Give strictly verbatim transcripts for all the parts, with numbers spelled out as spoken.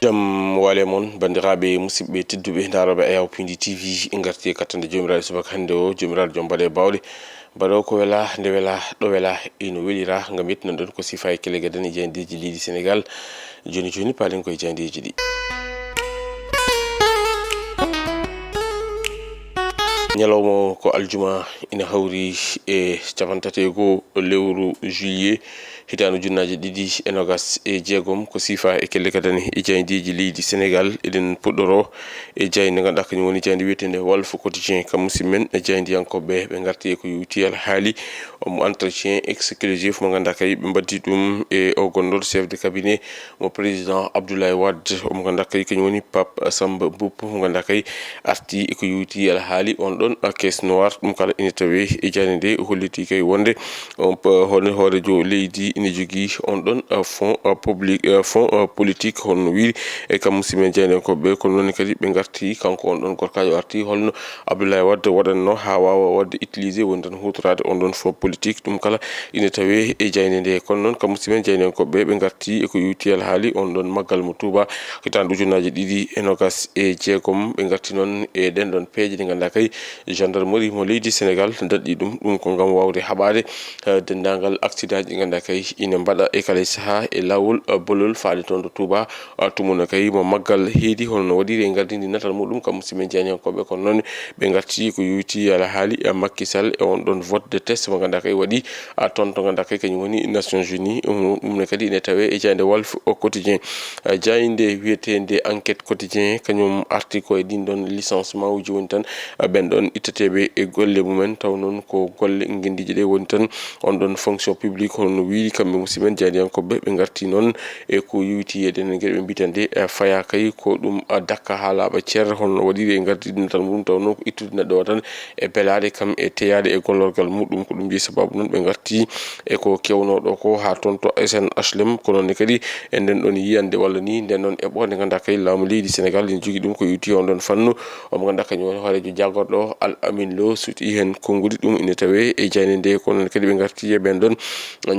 Jam waale mon, banndiraaɓe musidɓe tedduɓe, ndaarooɓe Ayaw Pindi T V, en ngarti e kattande Joomiraaɗo subaka hannde o. Joomiraaɗo jom mbaɗe baawɗe, mbaɗo ko wela, nde wela, ɗo wela, ino welira, ngam yettinan ɗon ko sifa e kele gadani e jayndeeji leydi Senegaal. Jooni jooni, paalen ko e jayndeeji ɗi. Ñalawma o ko aljuma, ina hawri e cappanɗe tati e goo lewru juillet, hitaande ujunnaaje ɗiɗi e noogas e jeegom, ko sifa e kelle gadani e jayndeeji leydi Senegaal. Eɗen puɗɗoro e jaynde nde ngannduɗaa kañum woni jaynde wiyeteende Walf Quotidien, kam musidɓe men e jaayndiyankooɓe, ɓe ngarti e ko yowiti alhaali mo entretien exclusif mo ngannduɗaa kay ɓe mbaɗdi ɗum e o gonɗo chef de cabinet mo président Abdoulaye Wade, mo ngannduɗaa kay kañum woni Pape Samba Mboup, mo ngannduɗaa kay arti e ko yowiti alhaali on ɗon, uh, caisse noire. Ɗum kala ina tawe e jaynde nde, o holliti kay wonde on p-, hono hooreejo leydi ina jogii on ɗon, uh, fonds, uh, public, uh, fonds, uh, politique, hono wiiri e kam musidɓe men jaayndiyankooɓe. Kono noon kadi ɓe ngarti, kanko on ɗon gorkaajo arti holno Abdoulaye Wade waɗatno haa waawa waɗde utiliser, woni tan huutoraade on ɗon fonds politique. Ɗum kala ina tawe e jaynde nde. Kono noon, kam musidɓe men jaayndiyankooɓe, ɓe ngarti e ko yowiti alhaali on ɗon maggal mo Touba, hitaande ujunnaaje ɗiɗi e noogas e jeegom. Ɓe ngarti noon e ɗen ɗon peeje ɗe ngannduɗaa kay gendarmerie mo leydi Senegaal daɗɗi ɗum. Ɗum ko ngam waawde haɓaade, eh, denndaangal accident ji ɗi ngannduɗaa kay ina mbaɗa e kala sahaa e laawol, eh, bolol faade toon to Touba. Ah, tumuna kay mo maggal heedi, hono no waɗiri e ngardiindi natal muɗum, kam musidɓe men jaayndiyankooɓe. Kono noon, ɓe ngarti ko yowiti alhaali, ah, Macky Sall e on ɗon vote de test mo ngannduɗaa kay waɗi, ah, toon to ngannduɗaa kay kañum woni Nations Unies. Ɗum, ɗum ne kadi ine tawe e jaynde Walf Quotidien. Ah, jaynde wiyeteende Enquête Quotidien, kañum arti ko e ɗin ɗon licenciement uji, woni tan, ah, ɓen ɗon itteteeɓe e golle mumen, taw noon ko golle ngenndiije ɗe, woni tan on ɗon fonction publique, hono no wiiri kamɓe musidɓe men jaayndiyankooɓe. Ɓe ngarti noon e ko yowiti e ɗen geɗe, ɓe mbita nde, eh, faya kay ko ɗum, ah, dakka haa laaɓa cer, hono no waɗiri e ngardiiɗi natal muɗum, taw noon ko ittude neɗɗo o tan e belaɗe kam e teyaɗe e gollorgal muɗum. Ko ɗum jeyi sababu noon ɓe ngarti e ko kewnoo ɗo ko haa toon to S N H L M. Kono ne kadi e nden ɗon yiyannde walla ni nden ɗon eɓɓoonde, ngannduɗaa kay laamu leydi Senegaal ene jogii ɗum ko yowiti on ɗon fannu. Omo ngannduɗaa kañum woni hooreejo jaagorɗo Al Amin Lo suuti heen konngudi, ɗum ine tawe e jaynde nde. Kono noon kadi ɓe ngarti e ɓeen ɗon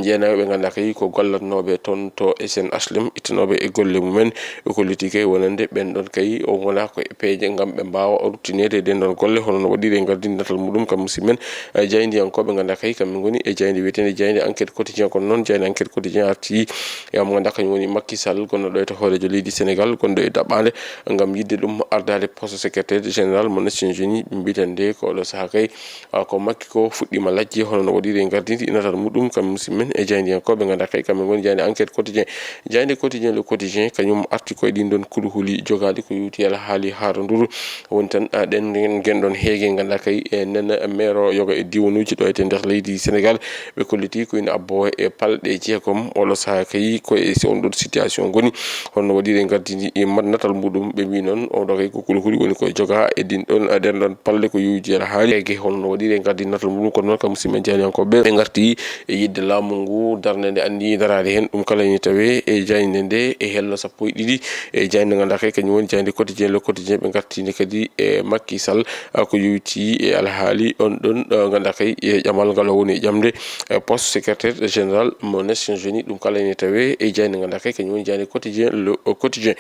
jeenaaɓe ɓe ngannduɗaa kay ko gollatnooɓe toon to S N H L M, ittanooɓe e golle mumen. Ɓe kolliti kay wonande ɓeen ɗon kay o wonaa ko e peeje ngam ɓe mbaawa ruttineede e ɗeen ɗon golle, hono no waɗiri e ngardiindi natal muɗum kam musidɓe men, eh, jaayndiyankooɓe ngannduɗaa kay kamɓe ngoni e jaaynde wiyeteende jaaynde Enquête Quotidien. Kono noon jaaynde Enquête Quotidien arti e omo ngannduɗaa kañum woni Macky Sall, gonɗo ɗo e to hooreejo leydi Senegaal, gonɗo e daɓɓaande ngam yiɗde ɗum ardaade poste secrétaire général mo Nations Unies. Ɓe mbiyata nde ko oɗo sahaa kay, ah, ko Macky ko fuɗɗiima lajje, hono no waɗiri e ngardiindi natal muɗum kam musidɓe men e jaayndiyankooɓe ngannduɗaa kay kamɓe ngoni jaaynde Enquête Quotidien. Jaaynde Quotidien, Le Quotidien, kañum arti ko e ɗin ɗon kuluhuli jogaaɗi ko yowiti alhaali haaranduru. Woni tan, ah, ɗen ngen ɗon heege ngannduɗaa kay e nena meero yoga e diiwanuuji ɗo e nder leydi Senegaal. Ɓe kolliti ko ina abbo e palɗe jeegom. Oɗo sahaa kay ko e si on ɗon situation ngoni, hono waɗiri e ngardiindi e mat natal muɗum. Ɓe mbi noon oɗo kay ko kuluhuli woni ko jogaa e ɗin ɗon, ah, ɗen ɗon palɗe ko yowiti alhaali heege, hono no waɗiri e ngardiindi natal muɗum. Kono noon kam musidɓe men jaayndiyankooɓe, ɓe ngarti e yiɗde laamu ngu darnde nde anndi daraade heen. Ɗum kala ene tawe e jaaynde nde e hello sappo e ɗiɗi e jaaynde ngannduɗaa kay kañum woni jaaynde Quotidien, Le Quotidien. Ɓe ngarti nde kadi e Macky Sall, ah, ko yowiti e alhaali on ɗon, ah, ngannduɗaa kay e ƴamal ngal o woni e ƴamde, eh, poste secrétaire général mo Nations Unies. Ɗum kala ene tawe e jaaynde ngannduɗaa kay kañum woni jaaynde Quotidien, Le Quotidien.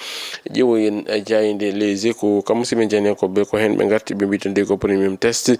Ƴeewoyen, eh, jaaynde Les Échos, kam musidɓe men jaayndiyankooɓe ko heen ɓe ngarti, ɓe mbiyata nde ko premier test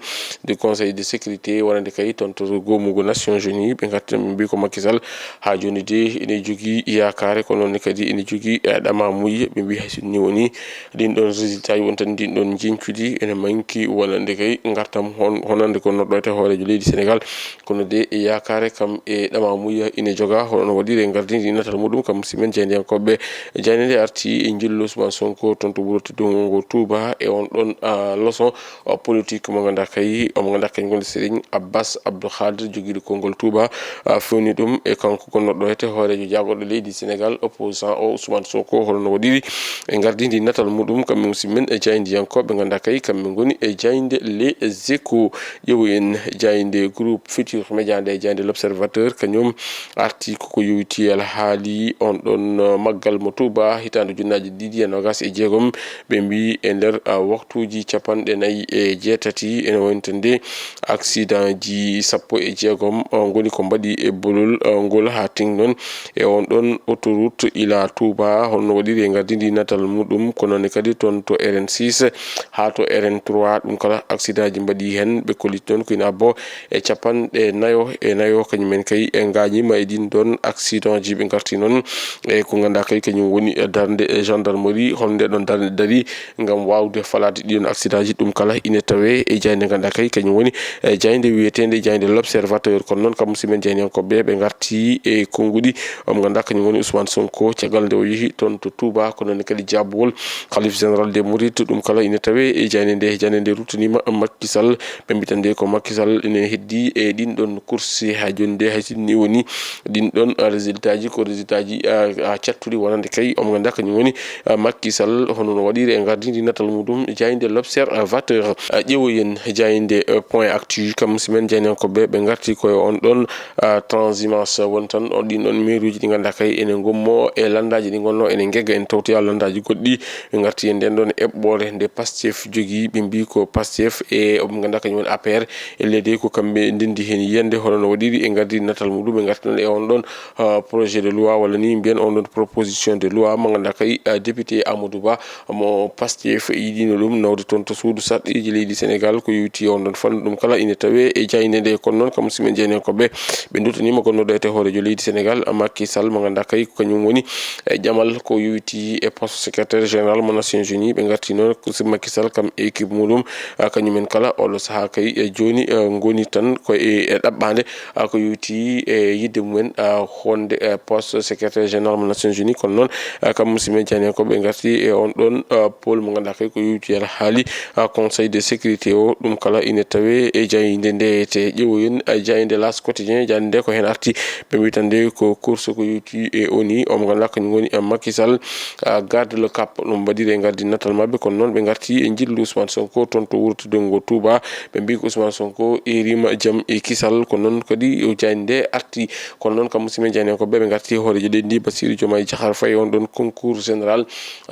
du Conseil de sécurité wonande kay toon to goomugo Nations Unies. Ɓe ngarti ɓe mbi ko Macky Sall haa jooni de ene jogii yaakaare, kono noon kadi ene jogii, eh, ɗamaamuyye. Ɓe mbi hay so ni woni ɗin ɗon résultat ji woni tan ndin ɗon njeñcudi ene manki wonande kay ngartam hon-, honande ko noɗɗo e hooreejo leydi Senegaal. Kono de e yaakaare kam e ɗamaamuyya ina jogaa, hono no waɗiri e ngardiindi natal muɗum kam musidɓe men jaayndiyankooɓe. Jaaynde nde arti e njillu Ousmane Sonko toon to wuro teddungo ngo Touba e on ɗon, ah, leçon, ah, politique mo ngannduɗaa kay, mo ngannduɗaa kay ngol Serigne Abbas Abdou Khadir jogiiɗo konngol Touba, ah, fewni ɗum e kanko gonnoɗo hete hooreejo jaagorɗo leydi Senegaal, opposant o Ousmane Sonko, hono no waɗiri e ngardiindi natal muɗum kamɓe musidɓe men e jaayndiyankooɓe ngannduɗaa kay kamɓe ngoni e jaaynde Les Échos. Ƴeewu en jaaynde Groupe Futur Média nde, jaaynde L'Observateur, kañum arti koko yowiti alhaali on ɗon, uh, maggal mo Touba hitaande ujunnaaje ɗiɗi e noogas e jeegom. Ɓe mbi e nder, uh, waktuuji cappanɗe nayi e jeetati ene wonta nde accident ji sappo e jeegom, uh, ngoni ko mbaɗi e bolol, uh, ngol haa teng noon e on ɗon autoroute ila Touba. holno waɗiri e ngardi ndi natal muɗum, ko noon kadi toon to R N six haa to R N trois, ɗum kala accident ji mbaɗi heen. Ɓe kolliti noon ko ina abbo e capanɗe nayo e nayo, kañum en kay e ngaañiima e ɗiin ɗoon accident ji. Ɓe ngarti noon e ko ngannduɗaa kay kañum woni darnde gendarmerie, hol nde ɗoon darnde darii ngam waawde falaade ɗiin accident ji. Ɗum kala ina tawee e jaaynde ngannduɗaa kay kañum woni e jaaynde wiyeteende jaaynde L'Observateur. Kono noon kam, musidɓe men jaayndiyankooɓe ɓe ngarti e konnguɗi. Omo ngannduɗaa kañum woni Ousmane Sonko, caggal nde o yehi toon to Touba, ko noon kadi jaabowol Khalif général des Mourides. Ɗum kala ina tawee e jaaynde nde. Jaaynde nde ruttaniima Macky Sall. Ɓe mbiyata nde ko Macky Sall ene heddii e ɗiin ɗoon kursi. Haa jooni nde, hay sinno ni woni ɗiin ɗoon, a, résultat ji, ko résultat ji, a, a, cattuɗi wonande kay. Omo ngannduɗaa kañum woni, a, Macky Sall, hono no waɗiri e ngardi ndi natal muɗum, jaaynde L'Observateur. A, ƴeewoyen jaaynde, e, Point Actu, kam musidɓe men jaayndiyankooɓe ɓe ngarti ko e oon ɗoon, a, transhumance. Won tan on ɗiin ɗoon meeruuji ɗi ngannduɗaa kay ene ngommoo e lanndaaji ɗi ngonnoo ene ngegga, ene tawtoya lanndaaji goɗɗi. Ɓe ngarti e ndeen ɗoon eɓɓoore nde Pastef jogii, ɓe mbii ko Pastef e omo ngannduɗaa kañum woni A P R, e leydi ko kamɓe ndenndi heen yiyannde, hono no waɗiri e ngardi natal muɗum. Ɓe ngarti noon e on ɗoon, ah, projet de loi, walla ni mbiyen on ɗoon proposition de loi mo ngannduɗaa kay, ah, député Amadou Ba mo Pastef yiɗino ɗum nawde toon to suudu sarɗiiji leydi Sénégal, ko yowiti on ɗoon fannu. Ɗum kala ina tawee e jaaynde nde. Kono noon kam, musidɓe men jaayndiyankooɓe, ɓe nduttaniima gonnooɗo e hooreejo leydi Sénégal, Macky Sall, mo ngannduɗaa kay ko kañum woni e ƴamal ko yowiti e poste secrétaire général mo Nations Unies. Ɓe ngarti noon ko si Macky Sall kam e équipe muɗum, ah, kañum en kala oɗo sahaa kay e jooni, eh, ngoni tan ko e, e ɗaɓɓaande, ah, ko yowiti e yiɗde mumen, ah, wonde, eh, poste secrétaire général mo Nations Unies. Kono noon, ah, kam musidɓe men jaayndiyankooɓe ɓe ngarti e on ɗoon, ah, pôle mo ngannduɗaa kay ko yowiti alhaali, ah, Conseil de sécurité o. Ɗum kala ina tawee e jaaynde nde. Te ƴeewoyen, ah, jaaynde L'As Quotidien, jaaynde nde ko heen arti. Ɓe mbii tan nde ko course ko yowiti e O N U, omo ngannduɗaa kañum woni, eh, Macky Sall, ah, garde le cap. Ɗum mbaɗiri e ngardi natal maɓɓe. Kono noon ɓe ngarti e njillu Ousmane Sonko toon to wuro teddungo Touba. Ɓe mbii ko Ousmane Sonko eeriima jam e kisal. Ko noon kadi o jaaynde nde arti. Kono noon kam, musidɓe men jaayndiyankooɓe, ɓe ngarti e hooreejo leydi ndi, Bassirou Diomaye Diakhar Faye, on ɗoon concours général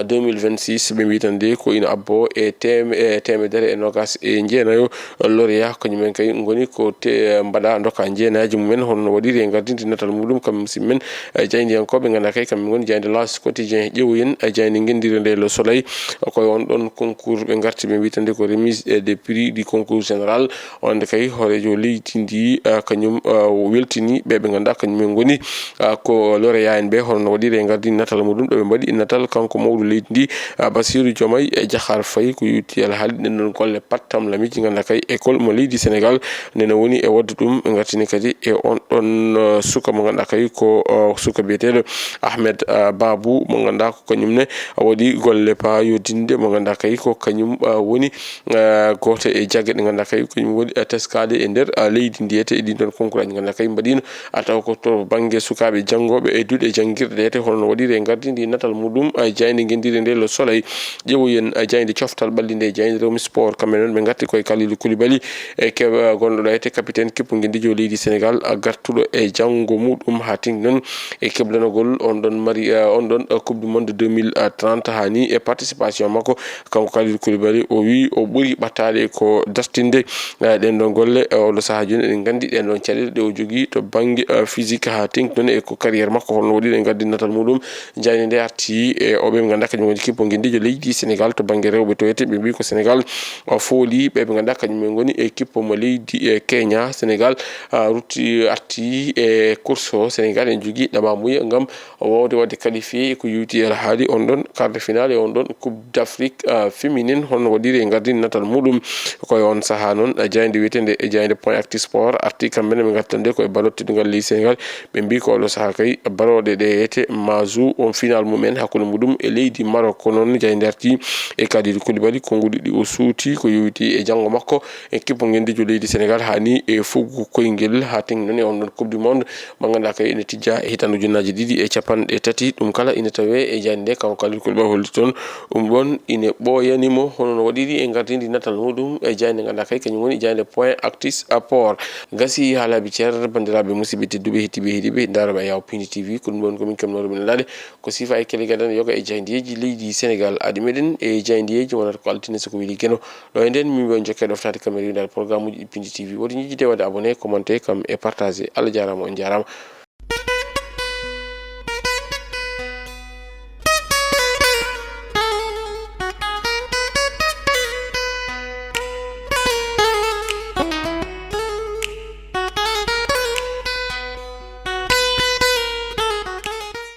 deux mille vingt-six. Ɓe mbii tan nde ko ina abbo e teem-, e teemedere e noogaas e jeenayo lauréat, kañum en kay ngoni ko te-, mbaɗa ndoka jeenaji mumen, hono no waɗiri e ngardi ndi natal muɗum. Kam musidɓe men, eh, jaayndiyankooɓe, ngannduɗaa kay kamɓe ngoni jaaynde L'As Quotidien. Ƴeewoyen, eh, jaaynde ngenndire nde Le Soleil, ko e on ɗoon concours ɓe ngarti, ɓe mbii tan nde ko remise, eh, des prix du concours général. Wonde kay hooreejo leydi ndi, ah, kañum, ah, weltini ɓe ɓe ngannduɗaa kañum en ngoni, ah, ko lauréat en ɓe, hono no waɗiri e ngardi natal muɗum, ɗo ɓe mbaɗi natal kanko mawɗo leydi ndi, ah, Bassirou Diomaye, eh, Diakhar Faye, ko yowiti alhaali ɗeen ɗoon golle pattamlamiiji, ngannduɗaa kay école mo leydi Sénégal nde no woni e waɗde ɗum. Ɓe ngartini kadi e on ɗoon, ah, suka mo ngannduɗaa kay ko, ah, suka biyeteeɗo Ahmed, ah, Babou, mo ngannduɗaa ko kañum ne waɗi golle paayodinɗe, mo ngannduɗaa kay ko kañum, ah, woni, ah, gooto e jagge ɗe ngannduɗaa kay ko kañum woni, ah, teskaade e nder, ah, leydi ndi. Ete e ɗiin ɗoon concours aji ngannduɗaa kay mbaɗiino, ah, taw ko to bannge sukaaɓe janngooɓe e duɗe janngirɗe. Ete hono no waɗiri e ngardi ndi natal muɗum, ah, jaaynde ngenndire nde Le Soleil. Ƴeewoyen, ah, jaaynde coftal ɓalli nde, jaaynde Rewmi Sport. Kamɓe noon ɓe ngarti ko e Kalidou Koulibaly, e ke-, gonɗo ɗo etee capitaine kippu ngenndiijo leydi Sénégal, a gartuɗo e janngo muɗum haa teŋti noon e keblanagol on ɗon mari, eh, on ɗon, eh, Coupe du Monde deux mille trente. Haa ni e participation makko, kanko Kalidou Koulibaly, o wi o ɓuri ɓattaade ko dartinde, eh, ɗen ɗon golle. Eh, oɗo sahaa jooni eɗen nganndi ɗen ɗon caɗeele ɗe o jogii to bannge, eh, physique haa teŋti noon e ko carrière makko holno waɗiri e ngardi natal muɗum. Jaaynde nde arti e o ɓe ngannduɗaa kañum woni kippu ngenndiijo leydi Sénégal to bannge rewɓe to etee. Ɓe mbii ko Sénégal o fooli ɓe ɓe ngannduɗaa kañum en ngoni e kippu mo leydi e Kenya. Sénégal, ah, rutti arti e course o. Sénégal en jogii ɗamamuya ngam wawde waɗde qualifié ko yowiti e alhaali on ɗon quart de finale e on ɗon Coupe d'Afrique, ah, féminine, holno waɗiri e ngardi natal muɗum. Ko e on sahaa noon, ah, jaaynde wiyeteende, eh, jaaynde Point Actu Sport arti kamɓe ne ɓe ngartande ko e ballon teddungal leydi Sénégal. Ɓe mbii ko oɗo sahaa kay barooɗe ɗe etee Mazou on final mumen hakkunde muɗum e leydi Maroc. Ko noon jaaynde arti e Kalidou Koulibaly, konnguɗi ɗi o suuti ko yowiti e janngo makko e kippu ngenndiijo leydi Sénégal haa ni e fuggu koyngel haa teŋti noon e on ɗon Coupe du Monde mo ngannduɗaa kay ene tijja e hitaande ujunnaaji ɗiɗi e capanɗe tati. Ɗum kala ina tawee e jaaynde nde, kanko Kalidou Koulibaly holli toon ɗum ɗon ine ɓooyani mo, hono no waɗiri e ngardiindi natal muɗum e jaaynde ngannduɗaa kay kañum woni jaaynde Point Actu Sport. Gasi haa laabi cer, banndiraaɓe musidɓe tedduɓe, heɗtiiɓe, heɗiiɓe, ndaarooɓe e Yaw Pindi T V, ko ɗum ɗon ko min keɓnooɗo men laaɗe ko siifa e kelegeɗan yoga e jaayndeeji leydi Sénégal. Aadi meɗen e jaayndeeji wonata ko altine so ko weli Geno. Ɗo e nden, min mbiyon jokkee ɗoftaade kamere windaade programme uji ɗi Pindi T V. Woto ñiƴƴite waɗde abonné, commenté kam e partagé. Allah jaaraama, on jaaraama.